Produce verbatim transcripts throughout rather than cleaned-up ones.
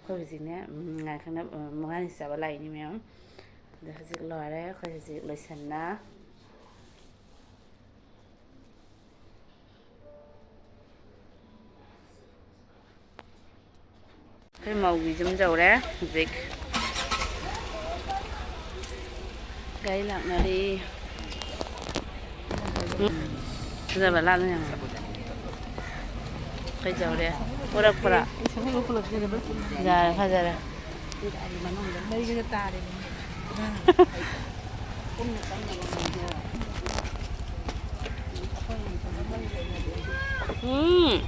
ꯑꯩꯈꯣꯏ ꯍꯧꯖꯤꯛꯅꯦ, ꯎꯝ, ꯉꯥꯏꯈꯣꯅ, ꯎꯝ, ꯃꯉꯥꯅꯤ ꯆꯥꯕ ꯂꯥꯛꯏꯅꯤ ꯃꯌꯥꯝ꯫ ꯑꯗꯣ ꯍꯧꯖꯤꯛ ꯂꯣꯏꯔꯦ, ꯑꯩꯈꯣꯏ ꯍꯧꯖꯤꯛ ꯂꯣꯏꯁꯟꯅ꯫ ꯑꯩꯈꯣꯏ ꯃꯧꯒꯤ ꯌꯨꯝ ꯌꯧꯔꯦ ꯍꯧꯖꯤꯛ꯫ ꯒꯥꯔꯤ ꯂꯥꯛꯅꯔꯤ꯫ ꯎꯝ꯫ ꯐꯖꯕ ꯂꯥꯛꯅ ꯌꯥꯝ ꯀꯩꯗꯧꯔꯦ? ꯄꯨꯔꯛꯄ꯭ꯔꯥ? ꯌꯥꯔꯦ, ꯐꯖꯔꯦ꯫ ꯎꯝ꯫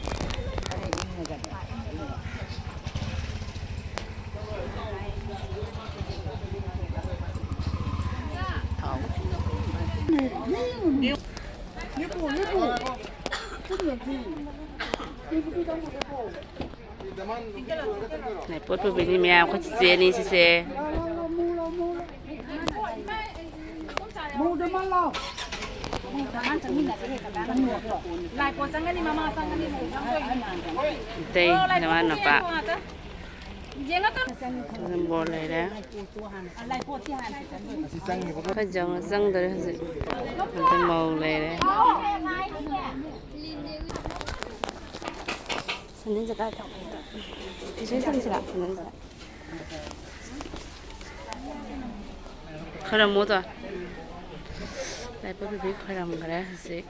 ꯂꯥꯏꯄꯣꯠ ꯄꯨꯕꯤꯅꯤ ꯃꯌꯥꯝ, ꯑꯩꯈꯣꯏ ꯆꯤꯆꯦꯅꯤ ꯁꯤꯁꯦ꯫ ꯂꯥꯏꯄꯣꯠ ꯆꯪꯒꯅꯤ, ꯃꯃꯥ ꯆꯪꯒꯅꯤ, ꯃꯧ ꯆꯪꯗꯣꯏꯅꯤ꯫ ꯏꯇꯩ, ꯅꯃꯥ ꯅꯄꯥ꯫ ꯕꯣꯔ ꯂꯩꯔꯦ꯫ ꯑꯩꯈꯣꯏ ꯖꯧꯅ ꯆꯪꯗꯣꯔꯦ ꯍꯧꯖꯤꯛ꯫ ꯑꯗꯨ ꯃꯧ ꯂꯩꯔꯦ꯫ ꯁꯦꯟꯗꯟꯁꯦ ꯀꯥꯏ ꯊꯝ-, ꯁꯤꯗꯩ ꯆꯪꯁꯤꯔꯥ? ꯁꯦꯟꯗꯟꯁꯦ꯫ ꯈꯣꯏꯔꯝꯃꯣꯗꯣ꯫ ꯂꯥꯏꯄꯣꯛꯄꯤꯕꯤ ꯈꯣꯏꯔꯝꯈ꯭ꯔꯦ ꯍꯧꯖꯤꯛ꯫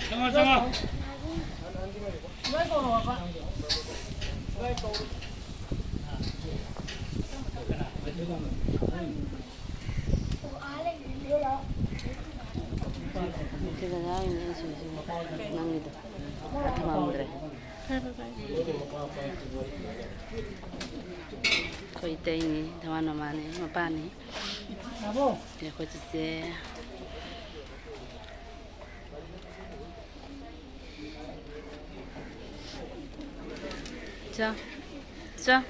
ꯆꯪꯉꯣ, ꯆꯪꯉꯣ꯫ ꯅꯪꯒꯤꯗꯣ ꯊꯝꯃꯝꯗ꯭ꯔꯦ꯫ ꯑꯩꯈꯣꯏ ꯏꯇꯩꯅꯤ, ꯙꯃꯥꯟ ꯃꯃꯥꯅꯤ, ꯃꯄꯥꯅꯤ꯫ ꯑꯩꯈꯣꯏ ꯆꯤꯆꯦ꯫ ꯆꯥ, ꯆꯥ꯫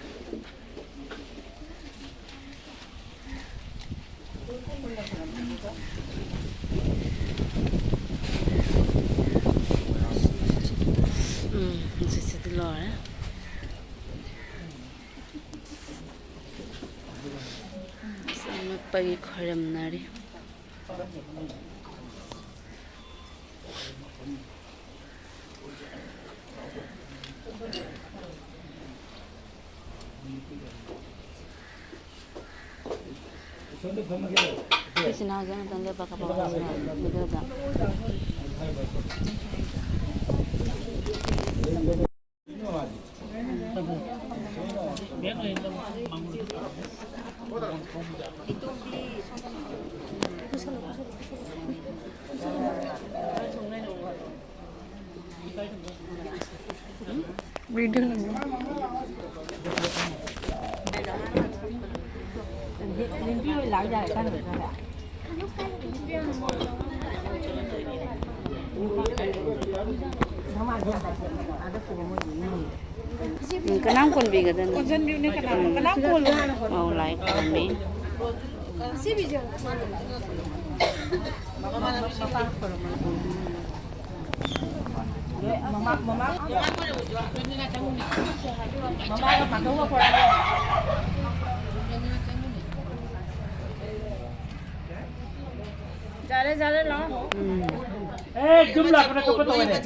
ꯎꯝ, ꯍꯧꯖꯤꯛꯁꯤꯗꯤ ꯂꯣꯏꯔꯦ꯫ ꯆꯪꯉꯛꯄꯒꯤ ꯈꯣꯏꯔꯝꯅꯔꯤ꯫ ꯑꯩꯈꯣꯏ ꯏꯆꯤꯟ ꯏꯅꯥꯎꯁꯦ ꯑꯃꯇꯪ ꯂꯦꯞꯄ ꯀꯥꯞꯄꯛꯑꯣ ꯍꯥꯏꯁꯤꯅ ꯚꯤꯗꯤꯑꯣꯗ꯫ ꯎꯝ, ꯀꯅꯥꯝ ꯀꯣꯟꯕꯤꯒꯗꯕꯅꯤ꯫ ꯀꯣꯟꯁꯤꯟꯕꯤꯌꯨꯅꯦ, ꯀꯅꯥ? ꯎꯝ꯫ ꯀꯅꯥꯝ ꯀꯣꯜꯂꯣ꯫ ꯑꯧ, ꯂꯥꯏ ꯈꯨꯔꯨꯝꯃꯤ꯫ ꯌꯥꯔꯦ, ꯌꯥꯔꯦ, ꯂꯥꯛꯑꯣ꯫ ꯎꯝ꯫ ꯑꯦ, ꯌꯨꯝ ꯂꯥꯛꯄꯗ ꯇꯣꯛꯄ ꯇꯧꯋꯦꯅꯦ꯫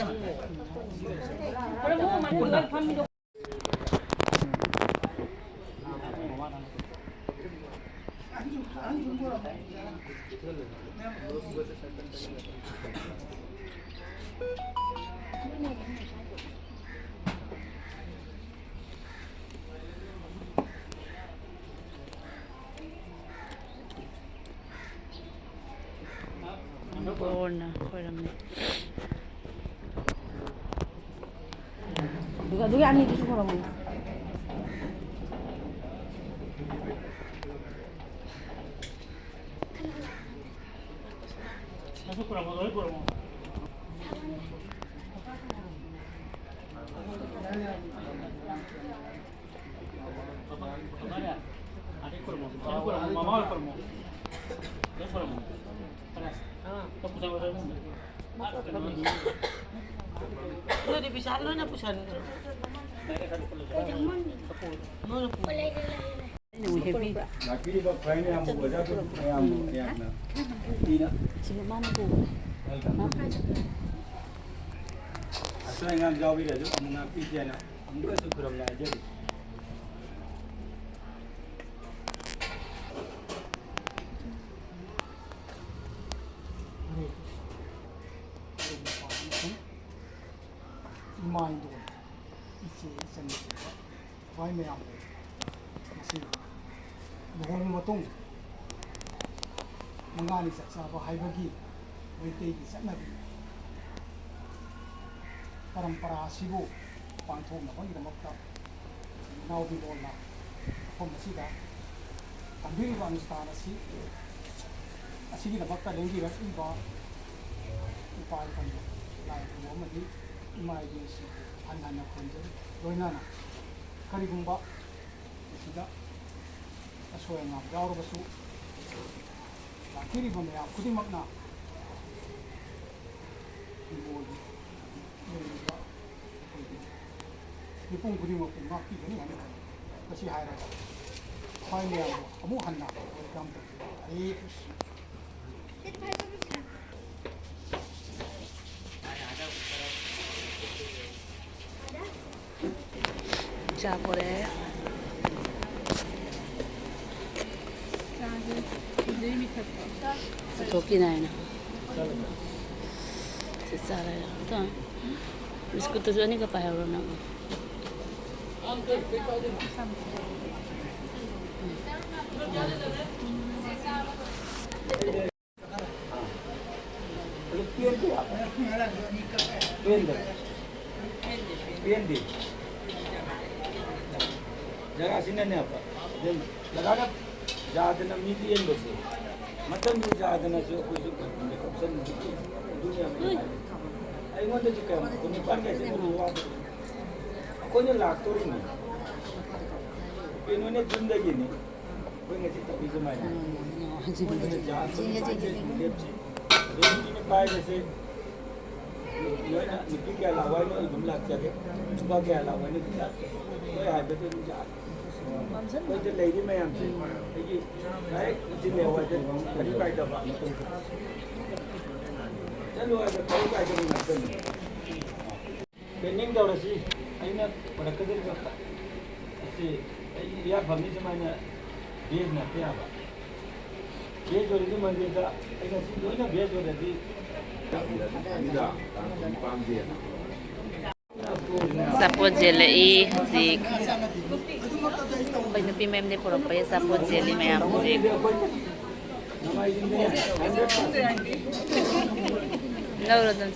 ꯕꯣꯔꯅ ꯈꯣꯏꯔꯝꯃꯤ꯫ ꯑꯗꯨꯒ ꯑꯗꯨꯒꯤ ꯑꯅꯤꯗꯨꯁꯨ ꯈꯣꯏꯔꯝꯃꯨ꯫ ꯑꯗꯨꯗꯤ ꯄꯩꯁꯥ ꯂꯣꯏꯅ ꯄꯨꯁꯟꯈ꯭ꯔꯣ꯫ ꯂꯣꯏꯅ ꯄꯨ꯫ ꯑꯩꯅ ꯑꯃꯨꯛ ꯍꯦꯛꯄꯤ꯫ ꯂꯥꯛꯄꯤꯔꯤꯕ ꯈ꯭ꯋꯥꯏ ꯃꯌꯥꯝꯕꯨ ꯑꯣꯖꯥ ꯃꯌꯥꯝꯕꯨ ꯃꯌꯥꯝꯅ ꯄꯤꯅ ꯁꯤ ꯃꯥꯅ ꯄꯨꯕꯅꯦ꯫ Welcome. ꯑꯁꯣꯏ ꯑꯉꯥꯝ ꯌꯥꯎꯕꯤꯔꯁꯨ ꯑꯃꯨꯛ ꯉꯥꯛꯄꯤꯒꯦꯅ ꯑꯃꯨꯛꯀꯁꯨ ꯈꯨꯔꯨꯝꯅ ꯍꯥꯏꯖꯔꯤ꯫ ꯍꯔꯦ ꯀ꯭ꯔꯤꯁꯅ꯫ ꯏꯃꯥ ꯏꯟꯗꯣꯟ, ꯏꯆꯦ ꯏꯆꯟꯅꯆꯤꯡꯕ ꯈ꯭ꯋꯥꯏ ꯃꯌꯥꯝ ꯂꯩ꯫ ꯃꯁꯤ ꯂꯨꯍꯣꯡꯕ ꯃꯇꯨꯡ ꯃꯉꯥꯅꯤ ꯆꯥꯛ ꯆꯥꯕ ꯍꯥꯏꯕꯒꯤ ꯃꯩꯇꯩꯒꯤ ꯆꯠꯅꯕꯤ ꯄꯔꯝꯄꯔꯥ ꯑꯁꯤꯕꯨ ꯄꯥꯡꯊꯣꯛꯅꯕꯒꯤꯗꯃꯛꯇ ꯏꯅꯥꯎ ꯕꯤꯃꯣꯜꯅ ꯃꯐꯝ ꯑꯁꯤꯗ ꯊꯝꯕꯤꯔꯤꯕ ꯑꯅꯨꯁꯊꯥꯟ ꯑꯁꯤ, ꯑꯁꯤꯒꯤꯗꯃꯛꯇ ꯂꯦꯡꯕꯤꯔꯛꯂꯤꯕ ꯏꯄꯥ ꯏꯄꯨ ꯂꯥꯏ ꯒꯨꯔꯨ ꯑꯃꯗꯤ ꯏꯃꯥ ꯏꯕꯦꯟꯁꯤꯡꯕꯨ ꯍꯟꯅ ꯍꯟꯅ ꯈꯨꯔꯨꯝꯖꯔꯤ꯫ ꯂꯣꯏꯅꯅ ꯀꯔꯤꯒꯨꯝꯕ ꯃꯁꯤꯗ ꯑꯁꯣꯏ ꯑꯉꯥꯝ ꯌꯥꯎꯔꯕꯁꯨ, ꯂꯥꯛꯄꯤꯔꯤꯕ ꯃꯌꯥꯝ ꯈꯨꯗꯤꯡꯃꯛꯅ ꯏꯃꯣꯏꯒꯤ ꯂꯩꯔꯤꯕ ꯑꯩꯈꯣꯏꯒꯤ ꯃꯤꯄꯨꯝ ꯈꯨꯗꯤꯡꯃꯛꯄꯨ ꯉꯥꯛꯄꯤꯒꯅꯤ ꯍꯥꯏꯅ ꯈꯜꯂꯤ꯫ ꯃꯁꯤ ꯍꯥꯏꯔꯒ ꯈ꯭ꯋꯥꯏ ꯃꯌꯥꯝꯕꯨ ꯑꯃꯨꯛ ꯍꯟꯅ welcome ꯇꯧꯖꯔꯤ꯫ ꯍꯔꯦ ꯀ꯭ꯔꯤꯁꯅ꯫ ꯆꯥ ꯄꯣꯔꯛꯑꯦ꯫ ꯆꯥꯁꯦ꯫ ꯁꯤꯗꯩ ꯃꯤꯊꯛꯇꯣ꯫ ꯄꯨꯊꯣꯛꯈꯤꯅꯦ ꯍꯥꯏꯅ꯫ ꯁꯤ ꯆꯥꯔꯦ꯫ ꯑꯗꯣ ꯕꯤꯁꯀꯨꯠꯇꯨꯁꯨ ꯑꯅꯤꯒ ꯄꯥꯏꯍꯧꯔꯣ ꯅꯪ꯫ ꯑꯗꯨ ꯄꯦꯟꯗꯦ ꯍꯥꯏꯕ꯫ ꯄꯦꯟꯗꯦ꯫ ꯄꯦꯟꯗꯦ꯫ ꯖꯒꯥꯁꯤꯅꯅꯦ ꯍꯥꯏꯕ꯫ ꯑꯗꯨꯝ ꯖꯒꯥꯅ ꯌꯥꯗꯅ ꯃꯤ ꯄꯦꯟꯕꯁꯦ꯫ ꯃꯇꯝꯗꯨ ꯌꯥꯗꯅꯁꯨ ꯑꯩꯈꯣꯏꯁꯨ ꯀꯞꯁꯟꯕꯗꯨꯒꯤ ꯑꯗꯨꯅꯦꯕ ꯑꯩꯅ ꯍꯥꯏꯁꯦ꯫ ꯑꯩꯉꯣꯟꯗꯁꯨ ꯀꯌꯥꯝ ꯈꯨꯟ ꯅꯤꯄꯥꯟ ꯀꯩꯁꯦ ꯋꯥꯕ꯫ ꯑꯩꯈꯣꯏꯅ ꯂꯥꯛꯇꯣꯔꯤꯅꯤ꯫ ꯀꯩꯅꯣꯅꯦ ꯌꯨꯝꯗꯒꯤꯅꯤ꯫ ꯉꯁꯤ ꯇꯧꯔꯤ ꯑꯗꯨꯃꯥꯏꯅ꯫ ꯃꯣꯏꯗ ꯖꯥꯠ ꯈꯨꯗꯤꯡꯃꯛꯁꯦ ꯂꯦꯞꯁꯤ꯫ ꯑꯗꯩ ꯅꯨꯄꯤꯅ ꯄꯥꯏꯕꯁꯦ ꯅꯣꯏꯅ ꯅꯨꯄꯤ ꯀꯌꯥ ꯂꯥꯛꯑꯣ ꯍꯥꯏꯅꯣ ꯑꯩ ꯑꯗꯨꯝ ꯂꯥꯛꯆꯒꯦ꯫ ꯅꯨꯄꯥ ꯀꯌꯥ ꯂꯥꯛꯑꯣ ꯍꯥꯏꯅꯣ ꯑꯗꯨꯝ ꯂꯥꯛꯆꯒꯦ꯫ ꯅꯣꯏ ꯍꯥꯏꯕꯗꯨ ꯑꯗꯨꯝ ꯌꯥꯔꯦ꯫ ꯑꯩꯈꯣꯏꯗ ꯂꯩꯔꯤ ꯃꯌꯥꯝꯁꯦ ꯑꯩꯒꯤ ꯗꯥꯏꯔꯦꯛ ꯏꯆꯤꯜ ꯏꯅꯥꯎ ꯍꯥꯏꯗ ꯀꯔꯤꯝ ꯀꯥꯏꯗꯕ꯫ ꯆꯠꯂꯣ ꯍꯥꯏꯕ ꯀꯔꯤꯝ ꯀꯥꯏꯗꯕ ꯉꯥꯛꯇꯅꯤ꯫ ꯄꯦꯟꯗꯤꯡ ꯇꯧꯔꯁꯤ꯫ ꯑꯩꯅ ꯄꯨꯔꯛꯀꯗꯧꯔꯤꯕ ꯑꯁꯤ ꯑꯩ ꯏꯌꯥ ꯐꯝꯃꯤ ꯁꯨꯃꯥꯏꯅ ꯚꯦꯖ ꯉꯥꯛꯇ ꯌꯥꯕ꯫ ꯚꯦꯖ ꯑꯣꯏꯔꯗꯤ ꯃꯟꯗꯤꯔꯗ ꯑꯩ ꯉꯁꯤ ꯂꯣꯏꯅ ꯚꯦꯖ ꯑꯣꯏꯔꯗꯤ꯫ ꯑꯆꯥꯄꯣꯠ ꯌꯦꯜꯂꯛꯏ ꯍꯧꯖꯤꯛ꯫ ꯑꯩꯈꯣꯏ ꯅꯨꯄꯤ ꯃꯌꯥꯝꯗꯒꯤ ꯄꯨꯔꯛꯄꯒꯤ ꯑꯆꯥꯄꯣꯠ ꯌꯦꯜꯂꯤ ꯃꯌꯥꯝ ꯍꯧꯖꯤꯛ꯫ ꯂꯧꯔꯣ ꯑꯗꯨꯝ꯫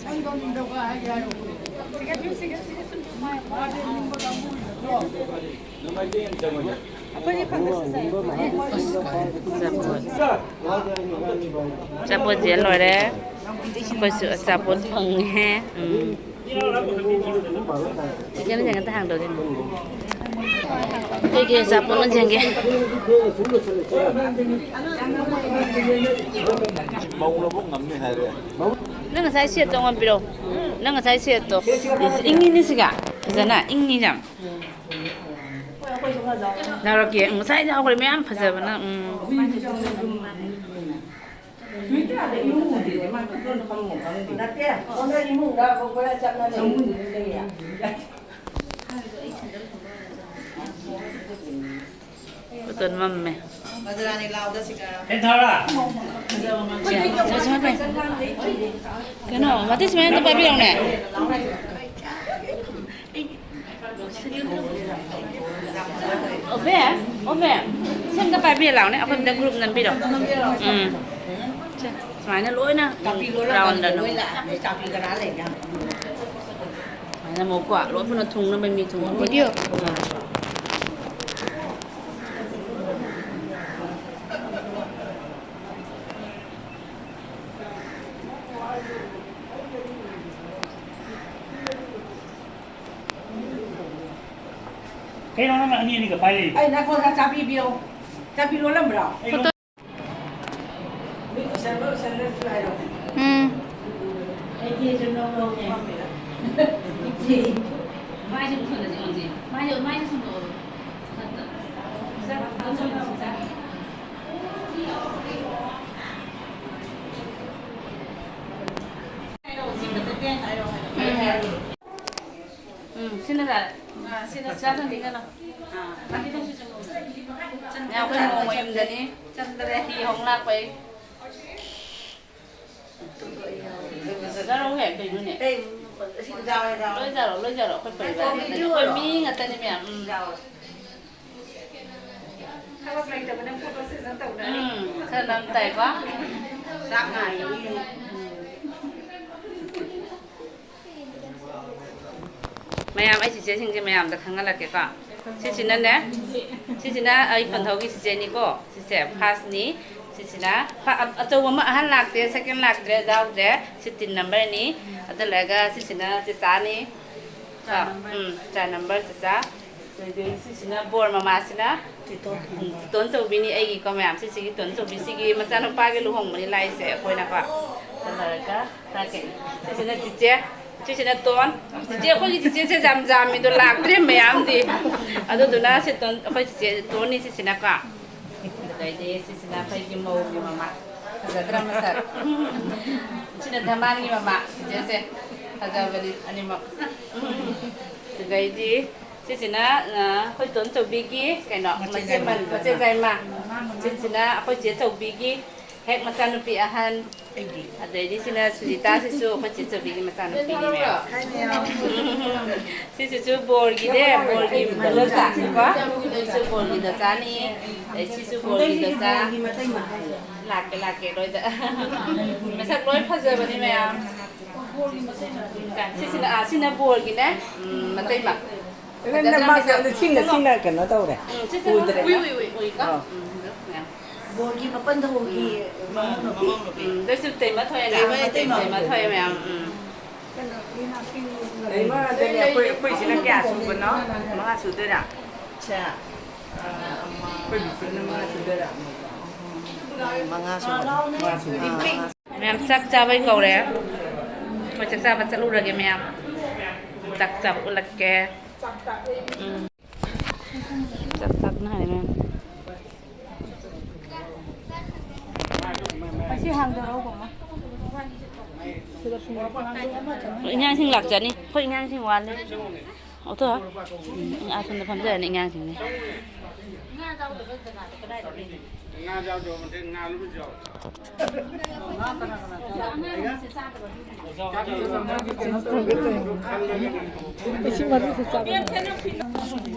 ꯑꯆꯥꯄꯣꯠ꯫ ꯑꯆꯥꯄꯣꯠ ꯌꯦꯜ ꯂꯣꯏꯔꯦ꯫ ꯑꯩꯈꯣꯏꯁꯨ ꯑꯆꯥꯄꯣꯠ ꯐꯪꯉꯦ꯫ ꯎꯝ꯫ ꯆꯤꯛꯀꯟ ꯁꯦꯟꯇꯔ ꯍꯥꯡꯗꯣꯛꯑꯒꯦ꯫ ꯀꯩꯀꯩ ꯑꯆꯥꯄꯣꯠꯅꯣ ꯌꯦꯡꯒꯦ꯫ ꯃꯧꯅꯕꯨ ꯉꯝꯅꯤ ꯍꯥꯏꯔꯦ꯫ ꯅꯪ ꯉꯁꯥꯏ ꯁꯦꯠꯇꯣ ꯑꯩꯉꯣꯟꯗ ꯄꯤꯔꯛꯑꯣ꯫ ꯅꯪ ꯉꯁꯥꯏ ꯁꯦꯠꯇꯣ꯫ ꯏꯁ, ꯏꯪꯉꯤꯅꯦ ꯁꯤꯒ꯫ ꯐꯖꯅ ꯏꯪꯉꯤ ꯌꯥꯝ꯫ ꯂꯧꯔꯛꯀꯦ꯫ ꯉꯁꯥꯏꯗ ꯍꯧꯈ꯭ꯔꯦ ꯃꯌꯥꯝ ꯐꯖꯕꯅ꯫ ꯎꯝ꯫ ꯅꯠꯇꯦ, ꯁꯣꯝꯗ ꯏꯃꯨꯡꯗ ꯑꯩꯈꯣꯏ ꯄꯨꯔꯥ ꯆꯠꯅ ꯂꯩ꯫ ꯐꯣꯇꯣ ꯅꯝꯃꯝꯃꯦ꯫ ꯃꯖꯔꯥꯅꯤ ꯂꯥꯎꯗ ꯁꯤꯒ꯫ ꯁꯦ, ꯁꯦ, ꯁꯦ, ꯁꯦ꯫ ꯀꯩꯅꯣ, ꯃꯇꯩ ꯁꯨꯃꯥꯏꯅ ꯑꯝꯇ ꯄꯥꯏꯕꯤꯔꯛꯎꯅꯦ꯫ ꯑꯣꯕꯦ, ꯑꯣꯕꯦ, ꯁꯤ ꯑꯝꯇ ꯄꯥꯏꯕꯤꯔ ꯂꯥꯎꯅꯦ, ꯑꯩꯈꯣꯏ ꯑꯝꯇ group ꯅꯝꯕꯤꯔꯣ꯫ ꯎꯝ꯫ ꯁꯦ, ꯁꯨꯃꯥꯏꯅ ꯂꯣꯏꯅ round ꯑꯅ꯫ ꯁꯨꯃꯥꯏꯅ ꯑꯃꯨꯛꯀꯣ, ꯂꯣꯏ ꯄꯨꯟꯅ ꯊꯨꯡꯅꯕ ꯃꯤ ꯊꯨꯡꯅꯕ꯫ Video꯫ ꯀꯩꯅꯣ ꯅꯪꯅ ꯑꯅꯤ ꯑꯅꯤꯒ ꯄꯥꯏ ꯂꯩ? ꯑꯩ ꯅꯈꯣꯏꯒ ꯆꯥꯕꯤꯕꯤꯌꯣ꯫ ꯆꯥꯕꯤ ꯂꯣꯜꯂꯝꯕ꯭ꯔꯣ? ꯐꯣꯇꯣ- ꯎꯁꯟꯕ, ꯎꯁꯟꯕꯁꯨ ꯍꯥꯏꯔꯣ꯫ ꯎꯝ꯫ ꯑꯩꯗꯤ ꯑꯗꯨꯝ ꯂꯧ ꯂꯧꯅꯦ꯫ ꯏꯆꯦ꯫ ꯃꯥꯏꯁꯦ ꯄꯨꯁꯜꯂꯁꯤ ꯌꯦꯡꯁꯦ꯫ ꯃꯥꯏꯁꯦ, ꯃꯥꯏꯁꯦ ꯁꯨꯝ ꯇꯧꯑꯣ꯫ ꯃꯊꯛꯇ꯫ ꯁꯤꯗ ꯐꯣꯇꯣ ꯁꯨꯝ ꯇꯧꯁꯤ꯫ ꯍꯥꯏꯔꯣ, ꯁꯤ ꯈꯛꯇ ꯇꯦꯟ ꯍꯥꯏꯔꯣ, ꯍꯥꯏꯔꯣ꯫ ꯎꯝ꯫ ꯎꯝ, ꯁꯤꯅ ꯌꯥꯔꯦ꯫ ꯑꯥ, ꯁꯤꯅ ꯆꯥ ꯆꯟꯕꯤꯒꯅꯨ꯫ ꯑꯥ, ꯃꯥꯒꯤ ꯊꯣꯡꯁꯨ ꯆꯪꯉꯧ꯫ ꯆꯟꯗ꯭ꯔꯦ, ꯑꯩꯈꯣꯏ ꯅꯣꯡꯃ ꯌꯨꯝꯗꯅꯤ꯫ ꯆꯟꯗ꯭ꯔꯦ꯫ ꯐꯤ ꯍꯣꯡ ꯂꯥꯛꯄꯩ꯫ ꯆꯥꯔꯛꯎꯍꯦ, ꯀꯩꯅꯣꯅꯦ? ꯑꯇꯩ ꯑꯁꯤ ꯌꯥꯎꯔꯦ, ꯌꯥꯎꯔꯦ꯫ ꯂꯣꯏ ꯆꯥꯔꯛꯑꯣ, ꯂꯣꯏ ꯆꯥꯔꯛꯑꯣ, ꯑꯩꯈꯣꯏ ꯄꯔꯤꯕꯥꯔ ꯉꯥꯛꯇꯅꯤ, ꯑꯩꯈꯣꯏ ꯃꯤ ꯉꯥꯛꯇꯅꯤ ꯃꯌꯥꯝ꯫ ꯎꯝ꯫ ꯌꯥꯎꯔꯦ꯫ ꯊꯕꯛ ꯂꯩꯇꯕꯅ photo session ꯇꯧꯅꯔꯤ꯫ ꯎꯝ, ꯈꯔ ꯅꯝ ꯇꯥꯏꯀꯣ? ꯆꯥꯛ ꯉꯥꯏꯔꯤ꯫ ꯃꯌꯥꯝ, ꯑꯩ ꯆꯤꯆꯦꯁꯤꯡꯁꯦ ꯃꯌꯥꯝꯗ ꯈꯪꯍꯜꯂꯛꯀꯦꯀꯣ꯫ ꯁꯤꯁꯤꯅꯅꯦ, ꯁꯤꯁꯤꯅ ꯑꯩ ꯄꯟꯊꯧꯒꯤ ꯆꯤꯆꯦꯅꯤꯀꯣ꯫ ꯁꯤꯁꯦ firstꯅꯤ꯫ ꯁꯤꯁꯤꯅ ꯐ-, ꯑ-, ꯑꯆꯧꯕ ꯑꯃ ꯑꯍꯟ ꯂꯥꯛꯇꯦ, second ꯂꯥꯛꯇ꯭ꯔꯦ, ꯌꯥꯎꯗ꯭ꯔꯦ꯫ ꯁꯤ ꯇꯤꯟ numberꯅꯤ꯫ ꯑꯗꯨ ꯂꯣꯏꯔꯒ ꯁꯤꯁꯤꯅ ꯆꯤꯆꯥꯅꯤ꯫ ꯀꯣ? ꯎꯝ, ꯆꯥ number ꯆꯤꯆꯥ꯫ ꯑꯗꯩꯗꯤ ꯁꯤꯁꯤꯅ ꯕꯣꯔ ꯃꯃꯥꯁꯤꯅ ꯇꯤꯇꯣꯟ ꯆꯧꯕꯤꯅꯤ ꯑꯩꯒꯤꯀꯣ ꯃꯌꯥꯝ꯫ ꯁꯤꯁꯤꯒꯤ ꯇꯤꯇꯣꯟ ꯆꯧꯕꯤꯁꯤꯒꯤ ꯃꯆꯥꯅꯨꯄꯥꯒꯤ ꯂꯨꯍꯣꯡꯕꯅꯤ ꯂꯥꯛꯏꯁꯦ ꯑꯩꯈꯣꯏꯅꯀꯣ꯫ ꯑꯗꯨ ꯂꯣꯏꯔꯒ ꯆꯥꯛꯀꯦ꯫ ꯁꯤꯁꯤꯅ ꯆꯤꯆꯦ, ꯁꯤꯁꯤꯅ ꯇꯣꯟ꯫ ꯆꯤꯆꯦ, ꯑꯩꯈꯣꯏꯒꯤ ꯆꯤꯆꯦꯁꯦ ꯌꯥꯝ ꯌꯥꯝꯃꯤꯗꯣ ꯂꯥꯛꯇ꯭ꯔꯦ ꯃꯌꯥꯝꯗꯤ꯫ ꯑꯗꯨꯗꯨꯅ ꯁꯤ ꯇꯣꯟ, ꯑꯩꯈꯣꯏ ꯆꯤꯆꯦ ꯇꯣꯟꯅꯤ ꯁꯤꯁꯤꯅꯀꯣ꯫ ꯑꯗꯩꯗꯤ ꯁꯤꯁꯤꯅ ꯑꯩꯈꯣꯏꯒꯤ ꯃꯧꯒꯤ ꯃꯃꯥ꯫ ꯐꯖꯗ꯭ꯔꯥ ꯃꯁꯛ? ꯁꯤꯅ ꯙꯃꯥꯟꯒꯤ ꯃꯃꯥ, ꯆꯤꯆꯦꯁꯦ꯫ ꯐꯖꯕꯅꯤ ꯑꯅꯤꯃꯛ꯫ ꯑꯗꯩꯗꯤ ꯁꯤꯁꯤꯅ, ꯑ, ꯑꯩꯈꯣꯏ ꯇꯣꯟ ꯆꯧꯕꯤꯒꯤ ꯀꯩꯅꯣ, ꯃꯆꯦ ꯃꯆꯦ ꯃꯟ-, ꯃꯆꯦ ꯖꯥꯏꯃꯥ꯫ ꯁꯤꯁꯤꯅ ꯑꯩꯈꯣꯏ ꯆꯦ ꯆꯧꯕꯤꯒꯤ ꯍꯦꯛ ꯃꯆꯥꯅꯨꯄꯤ ꯑꯍꯟ꯫ ꯑꯩꯒꯤ꯫ ꯑꯗꯩꯗꯤ ꯁꯤꯅ ꯁꯨꯖꯤꯇꯥꯁꯤꯁꯨ ꯑꯩꯈꯣꯏ ꯆꯦ ꯆꯧꯕꯤꯒꯤ ꯃꯆꯥꯅꯨꯄꯤꯅꯤ ꯃꯌꯥꯝ꯫ ꯍꯥꯏ ꯃꯌꯥꯝ꯫ ꯁꯤꯁꯤꯁꯨ ꯕꯣꯔꯒꯤꯅꯦ, ꯕꯣꯔꯒꯤ ꯗꯣꯆꯥꯅꯤꯀꯣ꯫ ꯁꯤꯁꯨ ꯕꯣꯔꯒꯤ ꯗꯣꯆꯥꯅꯤ꯫ ꯑꯗꯩ ꯁꯤꯁꯨ ꯕꯣꯔꯒꯤ ꯗꯣꯆꯥ꯫ ꯕꯣꯔꯒꯤ ꯃꯇꯩꯃ ꯍꯥꯏꯁꯦ꯫ ꯂꯥꯛꯀꯦ, ꯂꯥꯛꯀꯦ, ꯂꯣꯏꯗ꯫ ꯃꯁꯛ ꯂꯣꯏ ꯐꯖꯕꯅꯤ ꯃꯌꯥꯝ꯫ ꯁꯤꯁꯤꯅ, ꯑꯥ, ꯁꯤꯅ ꯕꯣꯔꯒꯤꯅꯦ꯫ ꯎꯝ, ꯃꯇꯩꯃ꯫ ꯅꯪ, ꯐꯖꯗ꯭ꯔꯥ ꯅꯪ ꯃꯥꯁꯦ ꯃꯁꯛ? ꯁꯤꯅ, ꯁꯤꯅ ꯀꯩꯅꯣ ꯇꯧꯔꯦ꯫ ꯎꯝ, ꯁꯤꯁꯦ ꯎꯗ꯭ꯔꯦ꯫ ꯎꯏ, ꯎꯏ, ꯎꯏ, ꯎꯏꯀꯣ? ꯑꯥ꯫ ꯎꯝ, ꯃꯌꯥꯝ꯫ ꯕꯣꯔꯒꯤ ꯃꯄꯟ ꯊꯧꯕꯒꯤ ꯎꯝ꯫ ꯃꯃꯧ ꯅꯨꯄꯤ꯫ ꯎꯝ, ꯑꯗꯨꯁꯨ ꯇꯩꯃ ꯊꯣꯛꯑꯦꯅ꯫ ꯇꯩꯃ, ꯇꯩꯃ꯫ ꯇꯩꯃ ꯊꯣꯛꯑꯦ ꯃꯌꯥꯝ꯫ ꯎꯝ꯫ ꯇꯩꯃ ꯑꯗꯒꯤ ꯑꯩꯈꯣꯏ, ꯑꯩꯈꯣꯏꯁꯤꯅ ꯀꯌꯥ ꯁꯨꯕꯅꯣ? ꯃꯉꯥ ꯁꯨꯗꯣꯏꯔꯥ? ꯁꯦ, ꯑ, ꯑꯃ, ꯃꯉꯥ ꯁꯨꯔꯦ꯫ ꯃꯉꯥ ꯁꯨꯔꯦ꯫ ꯃꯌꯥꯝ ꯆꯥꯛ ꯆꯥꯕꯩ ꯀꯧꯔꯦ꯫ ꯑꯩꯈꯣꯏ ꯆꯥꯛ ꯆꯥꯕ ꯆꯠꯂꯨꯔꯒꯦ ꯃꯌꯥꯝ꯫ ꯆꯥꯛ ꯆꯥꯕ ꯎꯠꯂꯛꯀꯦ꯫ ꯎꯝ꯫ ꯆꯥꯛ ꯆꯥꯛꯅꯔꯦ ꯃꯌꯥꯝ꯫ ꯑꯁꯤ ꯍꯥꯡꯗꯣꯔꯛꯎ, ꯃꯃꯥ꯫ ꯑꯩꯈꯣꯏ ꯏꯟꯖꯥꯡꯁꯤꯡ ꯂꯥꯛꯆꯅꯤ꯫ ꯑꯩꯈꯣꯏ ꯏꯟꯖꯥꯡꯁꯤꯡ ꯋꯥꯠꯂꯤ꯫ ꯑꯣꯇꯣ꯫ ꯎꯝ, ꯑꯥ ꯁꯣꯝꯗ ꯐꯝꯖꯔꯅꯤ ꯑꯉꯥꯡꯁꯤꯡꯅꯦ꯫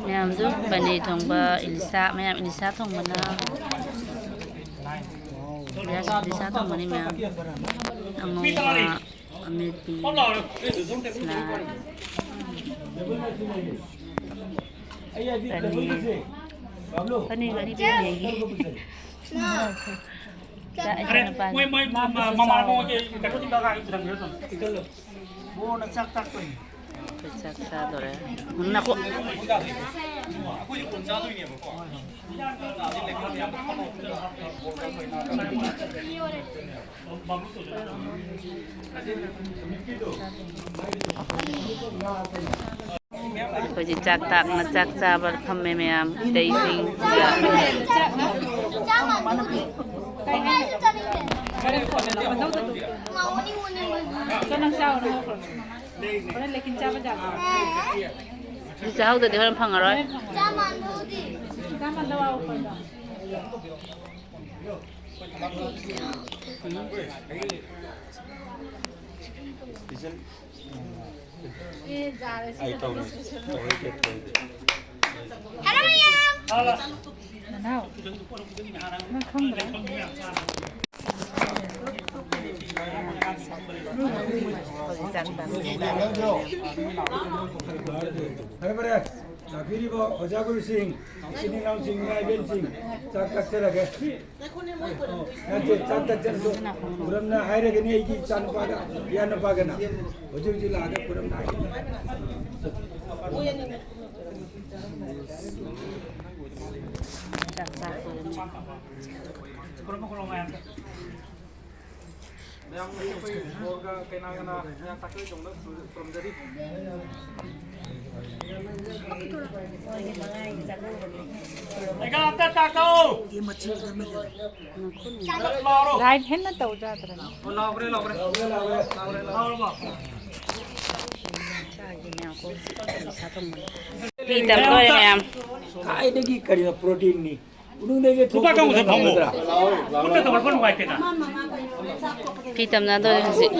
ꯃꯌꯥꯝꯁꯨ ꯄꯅꯤꯔ ꯊꯣꯡꯕ, ꯏꯂꯤꯁꯥ, ꯃꯌꯥꯝ ꯏꯂꯤꯁꯥ ꯊꯣꯡꯕꯅ, ꯏꯂꯤꯁꯥ ꯊꯣꯡꯕꯅꯤ ꯃꯌꯥꯝ꯫ ꯑꯉꯧꯕ꯫ ꯑꯃꯦꯠꯄꯤ, ꯁꯂꯥꯗ, ꯄꯅꯤꯔ꯫ ꯄꯅꯤꯔ ꯑꯅꯤ ꯄꯤꯔꯝꯃꯦ ꯑꯩꯒꯤ꯫ ꯆꯥꯛ ꯑꯩ ꯑꯔꯦ, ꯅꯨꯄꯥꯅꯤ꯫ ꯃꯣꯏ, ꯃꯣꯏ, ꯃꯃꯥꯟꯅꯕ ꯃꯣꯏꯒꯤ ꯀꯩꯅꯣꯁꯤꯡꯗꯣ ꯑꯉꯥꯡ ꯄꯨꯊꯟꯕꯤꯔꯣ ꯆꯪꯉꯣ꯫ ꯕꯣꯔꯅ ꯆꯥꯛ ꯇꯥꯛꯄꯅꯤ꯫ ꯑꯩꯈꯣꯏ ꯆꯥꯛ ꯆꯥꯗꯣꯔꯦ꯫ ꯅꯈꯣ-꯫ ꯑꯩꯈꯣꯏꯁꯨ ꯀꯣꯟ ꯆꯥꯗꯣꯏꯅꯦꯕꯀꯣ꯫ ꯑꯩꯈꯣꯏꯁꯦ ꯆꯥꯛ ꯇꯥꯛꯅ ꯆꯥꯛ ꯆꯥꯕ ꯐꯝꯃꯦ ꯃꯌꯥꯝ, ꯏꯇꯩꯁꯤꯡ꯫ ꯆꯥꯛ ꯅꯪ ꯆꯥꯎꯅ ꯍꯧꯈ꯭ꯔꯣ꯫ ꯍꯣꯔꯦꯟ ꯂꯩꯀꯤꯟ ꯆꯥꯕ ꯌꯥꯕ꯭ꯔꯣ? ꯁꯤ ꯆꯥꯍꯧꯗ꯭ꯔꯗꯤ ꯍꯣꯔꯦꯟ ꯐꯪꯉꯔꯣꯏ꯫ ꯆꯥ ꯃꯥꯟꯗꯧꯗꯤ꯫ ꯆꯥ ꯃꯥꯟꯗꯧ ꯍꯥꯎ ꯐꯪꯉꯣꯏ꯫ ꯑꯦ, ꯌꯥꯔꯦ, ꯁꯤ ꯑꯩ ꯇꯧꯔꯦ꯫ ꯇꯧꯔꯦ, ꯇꯧꯔꯦ꯫ ꯍꯦꯔꯣ ꯃꯌꯥꯝ! ꯅꯅꯥꯎ, ꯅꯪ ꯈꯪꯗ꯭ꯔꯦ? ꯐꯔꯦ, ꯐꯔꯦ꯫ ꯂꯥꯛꯄꯤꯔꯤꯕ ꯑꯣꯖꯥ ꯒꯨꯔꯨꯁꯤꯡ, ꯏꯆꯤꯟ ꯏꯅꯥꯎꯁꯤꯡ, ꯏꯃꯥ ꯏꯕꯦꯟꯁꯤꯡ, ꯆꯥꯛ ꯀꯠꯆꯔꯒꯦ꯫ ꯑꯣ, ꯅꯠꯇꯦ, ꯆꯥꯛ ꯀꯠꯆꯔꯁꯨ ꯈꯨꯔꯝꯅ ꯍꯥꯏꯔꯒꯅꯤ ꯑꯩꯒꯤ ꯏꯆꯥꯅꯨꯄꯥꯒ ꯏꯌꯥꯅꯨꯄꯥꯒꯅ꯫ ꯍꯧꯖꯤꯛ ꯍꯧꯖꯤꯛ ꯂꯥꯛꯑꯒ ꯈꯨꯔꯝꯅ ꯍꯥꯏꯒꯅꯤ꯫ ꯆꯥꯛ ꯈꯨꯔꯨꯝꯃꯨ, ꯈꯨꯔꯨꯝꯃꯨ ꯃꯌꯥꯝ꯫ ꯃꯌꯥꯝ ꯑꯩꯈꯣꯏ ꯕꯣꯔꯒ ꯀꯩꯅꯥꯒꯅ ꯃꯌꯥꯝ ꯆꯥꯛꯀꯧꯗꯧꯅ ꯈꯨꯔꯨꯝꯖꯔꯤ꯫ ꯂꯩꯀꯥ ꯑꯝꯇ ꯆꯥꯛꯀꯧ! ꯂꯥꯎꯔꯣ! ꯂꯥꯏꯠ ꯍꯦꯟꯅ ꯇꯧꯖꯗ꯭ꯔꯦ꯫ ꯑꯣ, ꯂꯥꯎꯈ꯭ꯔꯦ, ꯂꯥꯎꯈ꯭ꯔꯦ꯫ ꯂꯥꯎꯔꯕꯣ? ꯐꯤ ꯇꯝ ꯂꯣꯏꯔꯦ ꯃꯌꯥꯝ꯫ ꯀꯥꯏꯗꯒꯤ ꯀꯔꯤꯅꯣ ꯄ꯭ꯔꯣꯇꯤꯟꯅꯤ? ꯎꯅꯨꯡꯗꯒꯤ ꯂꯨꯄꯥ ꯆꯍꯨꯝ ꯈꯛ ꯐꯪꯉꯣ꯫ ꯊꯣꯛꯂꯛꯀꯗ꯭ꯔꯥ? ꯈꯨꯠꯇ ꯇꯧꯔꯛꯄ ꯅꯨꯡꯉꯥꯏꯇꯦꯅ꯫ ꯐꯤ ꯇꯝꯅꯗꯣꯔꯦ ꯍꯧꯖꯤꯛ꯫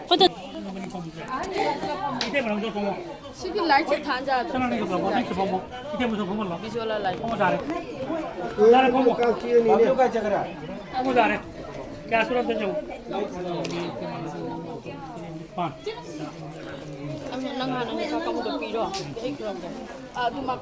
ꯈꯨꯠꯇ ꯏꯇꯩ ꯃꯅꯥꯛꯇ ꯐꯝꯃꯣ꯫ ꯁꯤꯒꯤ ꯂꯥꯏꯠꯁꯦ ꯊꯥꯟꯖꯥꯗ꯭ꯔꯣ? ꯁꯅꯥ ꯅꯪꯒꯤꯁꯨ ꯐꯝꯃꯣ, ꯅꯪꯒꯤꯁꯨ ꯐꯝꯃꯣ꯫ ꯏꯇꯩ ꯃꯅꯥꯛꯇ ꯐꯝꯍꯜꯂꯣ꯫ ꯕꯤꯖꯣꯂꯥ ꯂꯥꯏꯠ꯫ ꯐꯝꯃꯣ ꯇꯥꯔꯦ꯫ ꯐꯝꯃꯣ ꯇꯥꯔꯦ꯫ ꯀꯌꯥ ꯁꯨꯔꯝꯗ ꯌꯦꯡꯉꯨ꯫ ꯅꯪ ꯍꯥꯟꯅ ꯅꯨꯄꯥ ꯀꯥꯡꯕꯨꯗꯣ ꯄꯤꯔꯣ꯫ ꯑꯩ ꯈꯨꯔꯝꯒꯦ꯫ ꯑꯗꯨꯃꯛ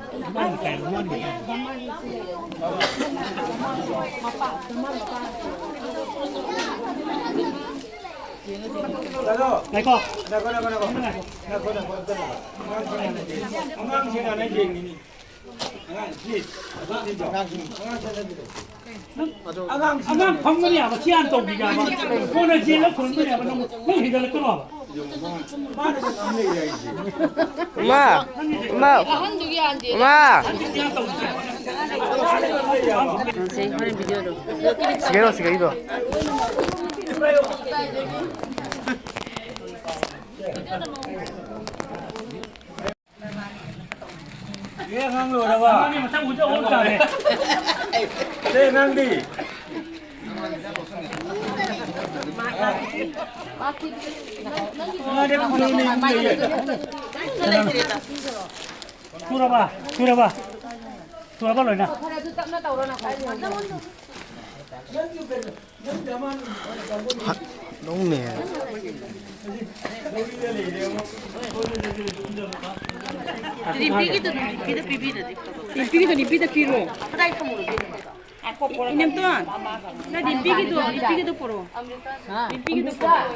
ꯉꯥꯏꯈꯣ꯫ ꯉꯥꯏꯈꯣ, ꯉꯥꯏꯈꯣ, ꯉꯥꯏꯈꯣ꯫ ꯉꯥꯏꯈꯣ, ꯉꯥꯏꯈꯣ, ꯑꯝꯇ ꯉꯥꯏꯈꯣ꯫ ꯑꯉꯥꯡꯁꯤꯡ ꯍꯥꯟꯅ ꯌꯦꯡꯒꯦ꯫ ꯑꯉꯥꯡꯁꯤꯡ ꯍꯥꯟꯅ ꯌꯦꯡꯉꯤꯅꯤ꯫ ꯑꯉꯥꯡ, please꯫ ꯑꯉꯥꯡ ꯐꯝꯒꯅꯤ ꯍꯥꯏꯕ, ꯁꯤ ꯍꯥꯟꯅ ꯇꯧꯕꯤꯒꯦ ꯍꯥꯏꯕ꯫ ꯀꯣꯟꯅ ꯆꯦꯜꯂ ꯈꯨꯔꯨꯝꯒꯅꯤ ꯍꯥꯏꯕ, ꯅꯪ, ꯅꯪ ꯍꯦꯟꯖꯜꯂꯛꯀꯅꯣ ꯍꯥꯏꯕ꯫ ꯃꯥ, ꯃꯥ, ꯃꯥ꯫ ꯁꯤ ꯍꯣꯔꯦꯟ ꯚꯤꯗꯤꯑꯣꯗꯣ꯫ ꯁꯤꯒꯩꯗꯣ, ꯁꯤꯒꯩꯗꯣ꯫ ꯅꯪꯗꯤ ꯃꯊꯪ ꯎꯖ ꯑꯣꯟ ꯇꯥꯔꯦ꯫ ꯁꯦ, ꯅꯪꯗꯤ? ꯁꯨꯔꯕ? ꯁꯨꯔꯕ? ꯁꯨꯔꯕ ꯂꯣꯏꯅ? ꯅꯣꯡꯅꯦ꯫ ꯔꯤꯝꯄꯤꯒꯤꯗꯣ ꯔꯤꯝꯄꯤꯗ ꯄꯤꯕꯤꯔꯗꯤ ꯐꯕ꯫ ꯔꯤꯝꯄꯤꯒꯤꯗꯣ ꯔꯤꯝꯄꯤꯗ ꯄꯤꯔꯣ꯫ ꯀꯗꯥꯏ ꯊꯝꯃꯨꯔꯒꯦ? ꯑ, ꯏꯅꯦꯝꯇꯣꯟ, ꯅꯪ ꯔꯤꯝꯄꯤꯒꯤꯗꯣ, ꯔꯤꯝꯄꯤꯒꯤꯗꯣ ꯄꯨꯔꯛꯑꯣ꯫ ꯔꯤꯝꯄꯤꯒꯤꯗꯣ ꯄꯨꯔꯛꯑꯣ꯫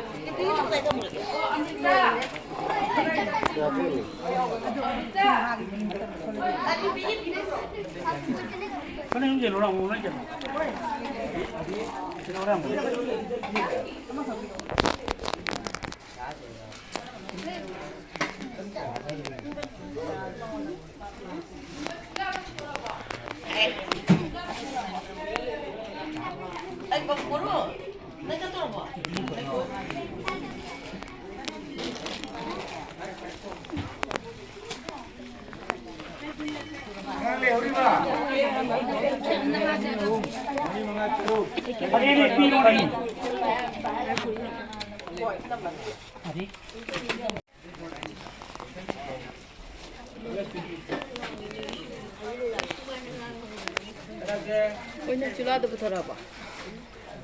ꯑꯩꯈꯣꯏꯅ ꯆꯨꯂꯥꯗꯣ ꯄꯨꯊꯣꯔꯛꯑꯕꯣ?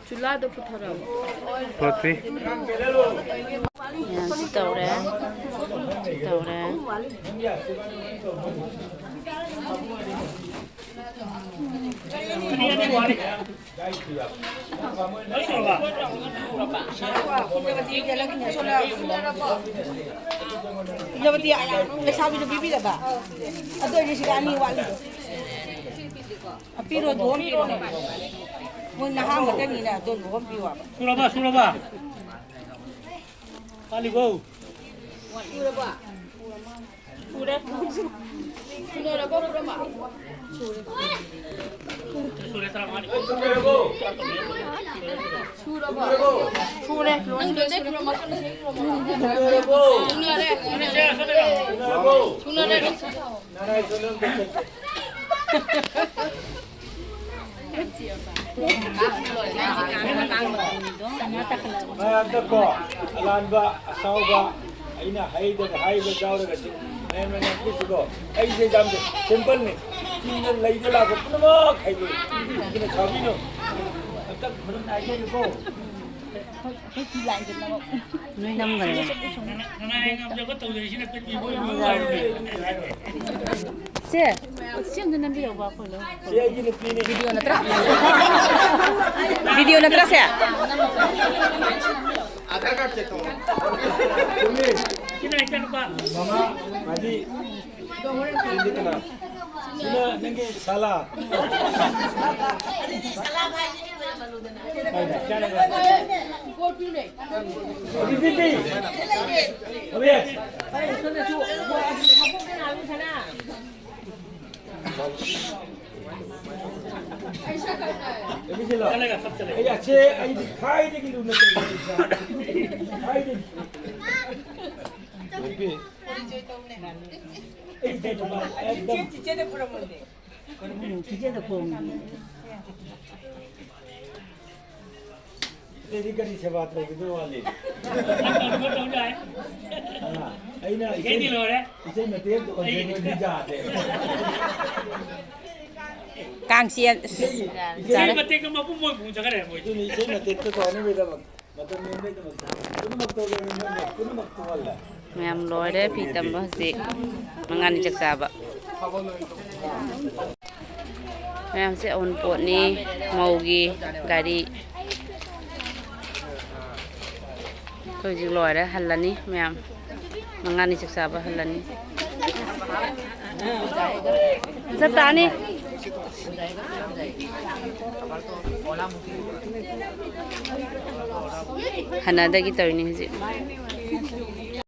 ꯆꯨꯂꯥꯗꯣ ꯄꯨꯊꯣꯔꯛꯑꯕꯣ? ꯄꯨꯊꯣꯛꯇ꯭ꯔꯤ꯫ ꯌꯥꯝ ꯁꯤ ꯇꯧꯔꯦ꯫ ꯁꯤ ꯇꯧꯔꯦ꯫ ꯏꯟꯗ꯭ꯔꯃꯇꯤ ꯂꯩꯁꯥꯕꯤꯗꯣ ꯄꯤꯕꯤꯔꯕ? ꯑꯗꯨ ꯑꯣꯏꯔꯗꯤ ꯁꯤꯗ ꯑꯅꯤ ꯋꯥꯠꯂꯤ꯫ ꯄꯤꯔꯣ, ꯂꯨꯍꯣꯡ ꯄꯤꯔꯣꯅꯦ꯫ ꯃꯣꯏ ꯅꯍꯥ ꯉꯥꯛꯇꯅꯤꯅ ꯑꯗꯨ ꯂꯨꯍꯣꯡ ꯄꯤꯌꯣ ꯍꯥꯏꯕ꯫ ꯁꯨꯔꯕ, ꯁꯨꯔꯕ? ꯋꯥꯠꯂꯤꯕꯣ? ꯁꯨꯔꯕ? ꯁꯨꯔꯦ꯫ ꯁꯨꯔꯦ, ꯇꯔꯥꯃꯉꯥꯅꯤ꯫ ꯁꯨꯔꯕꯣ? ꯁꯨꯔꯕꯣ? ꯁꯨꯔꯦ꯫ ꯅꯪ ꯂꯣꯏꯗꯩ ꯁꯨꯔꯝꯃꯣ, ꯀꯟꯅ ꯁꯨꯔꯝꯃꯣ꯫ ꯁꯨꯅꯔꯦ꯫ ꯁꯨꯅꯔꯦ꯫ ꯁꯨꯅꯔꯦ꯫ ꯃꯌꯥꯝꯗꯀꯣ ꯑꯔꯥꯟꯕ ꯑꯁꯥꯎꯕ ꯑꯩꯅ ꯍꯩꯗꯕ ꯍꯥꯏꯕ ꯌꯥꯎꯔꯒꯗꯤ ꯃꯌꯥꯝꯅ ꯉꯥꯛꯄꯤꯁꯤꯀꯣ꯫ ꯑꯩꯁꯦ ꯌꯥꯝ ꯁꯤꯝꯄꯜꯅꯤ꯫ ꯆꯤꯡꯗ ꯂꯩꯗ ꯂꯥꯛꯄ ꯄꯨꯝꯅꯃꯛ ꯍꯩꯕ ꯑꯗꯨꯅ ꯁꯥꯎꯕꯤꯅꯨ꯫ ꯑꯝꯇ ꯈꯨꯔꯨꯝ ꯍꯥꯏꯖꯔꯤꯀꯣ꯫ ꯅꯣꯏ ꯅꯝꯈ꯭ꯔꯦ꯫ ꯅꯅꯥꯏ ꯉꯝꯖꯕ ꯇꯧꯖꯔꯤꯁꯤꯅ ꯀꯔꯤ ꯑꯣꯏꯕ ꯍꯥꯏꯔꯨꯅꯦ? ꯁꯦ, ꯁꯤ ꯑꯝꯇ ꯅꯝꯕꯤꯌꯣꯕ, ꯑꯩꯈꯣꯏ ꯂꯧ꯫ ꯁꯤ ꯑꯩꯒꯤ ꯅꯨꯄꯤꯅꯤ꯫ ꯚꯤꯗꯤꯑꯣ ꯅꯠꯇ꯭ꯔꯥ? ꯚꯤꯗꯤꯑꯣ ꯅꯠꯇ꯭ꯔꯥ ꯁꯦ? ꯑꯙꯥꯔ ꯀꯥꯔꯗ ꯆꯦꯛ ꯇꯧ꯫ ꯆꯨꯝꯃꯤ꯫ ꯁꯤꯅ ꯏꯆꯥꯅꯨꯄꯥ꯫ ꯃꯃꯥ, ꯃꯥꯗꯤ꯫ ꯁꯤꯗꯤ ꯀꯅꯥ? ꯁꯤꯅ ꯅꯪꯒꯤ ꯁꯥꯂꯥ꯫ ꯏꯆꯥꯅꯨꯄꯥ꯫ ꯑꯕꯤꯖꯤꯠꯇꯤ? ꯑꯕꯤꯖꯤꯠ꯫ ꯑꯩ ꯑꯁꯦ ꯑꯩꯗꯤ ꯈ꯭ꯋꯥꯏꯗꯒꯤ ꯂꯨꯅ ꯇꯧꯖꯩ ꯏꯆꯥ꯫ ꯈ꯭ꯋꯥꯏꯗꯒꯤ꯫ ꯅꯨꯄꯤ꯫ ꯑꯩ ꯏꯆꯥ ꯅꯨꯄꯥ ꯑꯦꯛꯗꯝ꯫ ꯎꯝ, ꯆꯤꯆꯦꯗ ꯈꯣꯡꯉꯤ꯫ ꯑꯇꯩꯗꯤ ꯀꯔꯤ ꯁꯦꯕꯥ ꯇꯧꯒꯗꯕ ꯋꯥꯠꯂꯤ? ꯇꯧꯅꯕ ꯇꯧ ꯌꯥꯏ꯫ ꯑꯥ, ꯑꯩꯅ ꯏꯁꯩꯗꯤ ꯏꯁꯩ, ꯂꯣꯏꯔꯦ꯫ ꯏꯁꯩ ꯃꯇꯦꯛ ꯑꯃ ꯇꯧꯍꯟꯒꯦ, ꯑꯩ ꯃꯣꯏꯗꯤ ꯌꯥꯗꯦ꯫ ꯀꯥꯡ ꯆꯦꯟ-, ꯑꯁ, ꯏꯁꯩ, ꯏꯁꯩ ꯌꯥꯔꯦ꯫ ꯃꯇꯦꯛꯇꯣ ꯃꯄꯨꯝ ꯑꯣꯏ ꯄꯨꯡ ꯆꯠꯈ꯭ꯔꯦ ꯃꯣꯏꯗꯤ꯫ ꯑꯗꯨꯅꯤ, ꯏꯁꯩ ꯃꯇꯦꯛꯇꯣ ꯇꯧꯍꯟꯅꯕꯒꯤꯗꯃꯛ, ꯃꯇꯝ ꯂꯦꯟꯕꯒꯤꯗꯃꯛꯇ ꯄꯨꯝꯅꯃꯛ ꯇꯧꯔꯕꯅꯤ, ꯄꯨꯝꯅꯃꯛ ꯇꯧꯍꯜꯂꯦ꯫ ꯃꯌꯥꯝ ꯂꯣꯏꯔꯦ ꯐꯤ ꯇꯝꯕ ꯍꯧꯖꯤꯛ꯫ ꯃꯉꯥꯅꯤ ꯆꯥꯛ ꯆꯥꯕ꯫ ꯃꯌꯥꯝꯁꯦ ꯑꯎꯟꯄꯣꯠꯅꯤ, ꯃꯧꯒꯤ ꯒꯥꯔꯤ꯫ ꯑꯩꯈꯣꯏ ꯍꯧꯖꯤꯛ ꯂꯣꯏꯔꯦ, ꯍꯜꯂꯅꯤ ꯃꯌꯥꯝ꯫ ꯃꯉꯥꯅꯤ ꯆꯥꯛ ꯆꯥꯕ ꯍꯜꯂꯅꯤ꯫ ꯆꯠꯇꯥꯅꯤ꯫ ꯍꯥꯟꯅꯗꯒꯤ ꯇꯧꯔꯤꯅꯤ ꯍꯧꯖꯤꯛ꯫